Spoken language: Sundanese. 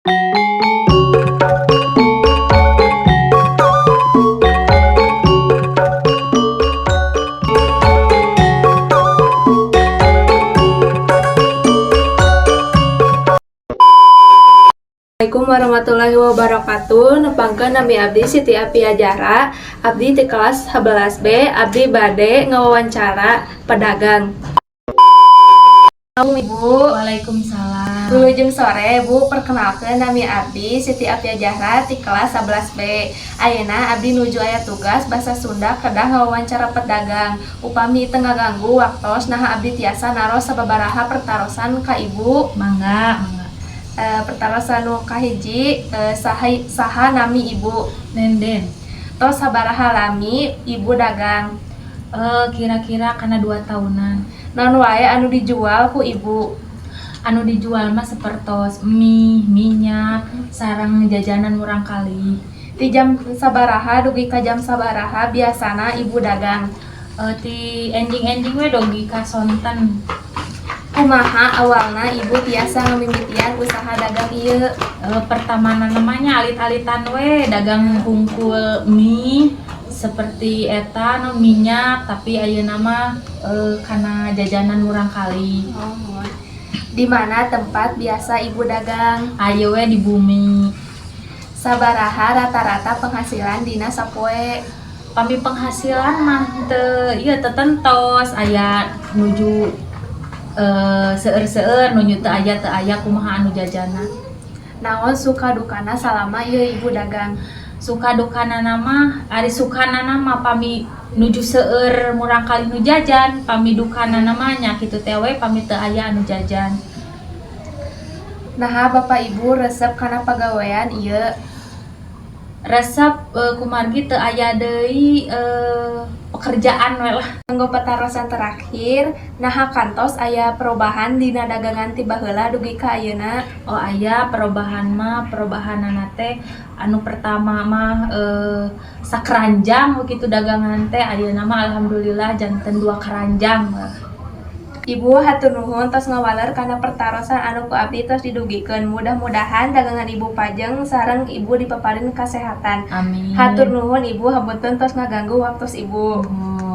Assalamualaikum warahmatullahi wabarakatuh. Nepangkeun, nami abdi Siti Apia Jara. Abdi di kelas 11B. Abdi bade ngawawancara pedagang. Assalamualaikum, Ibu. Waalaikumsalam. Wilujeng sore, Bu. Perkenalkeun, nami abdi Siti Apia Jahra di kelas 11B. Ayeuna abdi nuju aya tugas bahasa Sunda, kedah ngawawancara pedagang. Upami teu ngaganggu waktos, naha abdi tiasa naros sababaraha pertarosan ka Ibu? Mangga, mangga. Pertarosan nu kahiji, saha, saha nami Ibu? Nenden. Tos sabaraha lami Ibu dagang? Kira-kira karena 2 tahunan. Naon wae anu dijual ku Ibu? Anu dijual mah sepertos mie, minyak, sareng jajanan murangkalih. Di jam sabaraha dugi ka jam sabaraha biasana Ibu dagang? Ti enjing-enjing we dugi ka sonten. Kumaha awalna Ibu tiasa ngamimitian usaha dagang ieu? Pertama namanya alit-alitan we dagang hungkul mie seperti eta nu minyak, tapi ayeuna mah kana jajanan murangkalih. Oh, di mana tempat biasa Ibu dagang? Aya we di bumi. Sabaraha rata-rata penghasilan dina sapoe? Pami penghasilan mah teu ieu, teu tentos, aya nuju seueur-seueur, nuju teu aya, teu aya, kumaha anu jajanna. Naon suka dukana salama ieu Ibu dagang? Suka dukana mah, ari sukana mah pami nuju seueur murangkalih nu jajan, pami dukana mah nya kitu teh we, pami teu aya anu jajan. Naha Bapak Ibu resep kana pagawean ieu? Resep kumargi teu aya deui pekerjaan we lah. Kanggo patarosan terakhir, naha kantos aya perubahan dina dagangan ti baheula dugi ka ayeuna? Oh, aya perubahan mah, perubahanana teh anu pertama mah sakeranjang begitu dagangan teh, ayeuna mah alhamdulillah janten dua keranjang. Ibu, hatur nuhun tos ngawaler kana pertarosan anu ku abdi tos didugikeun. Mudah-mudahan dagangan Ibu pajeng sareng Ibu dipaparin kasehatan. Amin. Hatur nuhun, Ibu, hapunten tos ngaganggu waktos Ibu. Nuhun.